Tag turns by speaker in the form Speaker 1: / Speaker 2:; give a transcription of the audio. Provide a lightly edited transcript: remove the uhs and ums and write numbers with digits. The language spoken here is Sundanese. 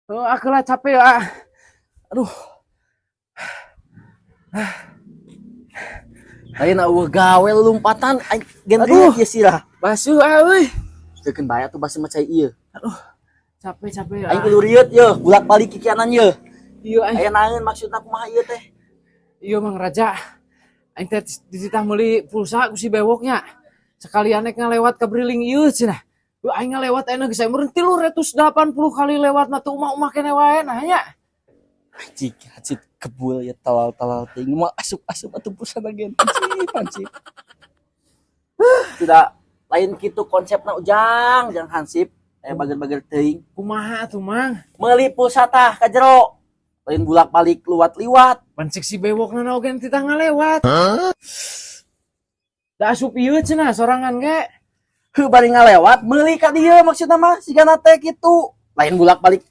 Speaker 1: Oh, aku lah capek ah. Aduh.
Speaker 2: Lain euweuh gawe lompatan aing gen.
Speaker 1: Aduh.
Speaker 2: Ieu sirah.
Speaker 1: Basuh ah euy.
Speaker 2: Teukeun bae atuh basuh mah cai ieu.
Speaker 1: Capek capek
Speaker 2: Aing
Speaker 1: ah.
Speaker 2: kudu rieut yeuh, bulak-balik kikianan yeuh.
Speaker 1: Iya aing.
Speaker 2: Aya naeun maksudna, kumaha ieu teh?
Speaker 1: Iya, Mang Raja. Aing teh dititah meuli pulsa ku si bewoknya. Sekalian nek ngalewat ka Briling ieu cenah. Duh, aing ngalewat ayeuna geus aya meureun 380 kali lewat mah teu umah-umah keneh wae nah nya.
Speaker 2: Anjing, hancit kebul ya talal-talal ting mau asup-asup atuh pulsa gen. Hancip, hancip. Tidak lain gitu konsepna, Ujang, jangan hansip. Eh, bager-bager teuing.
Speaker 1: Kumaha atuh, Mang?
Speaker 2: Meuli pulsa tah ka jero. Lain bulak-balik luwat-liwat.
Speaker 1: Pan cek si bewokna na oge titah ngalewat. Da asup ieu cenah sorangan ge.
Speaker 2: Heuh, bari ngalewat meuli ka dieu maksudna mah sigana teh kitu. Lain bulak-balik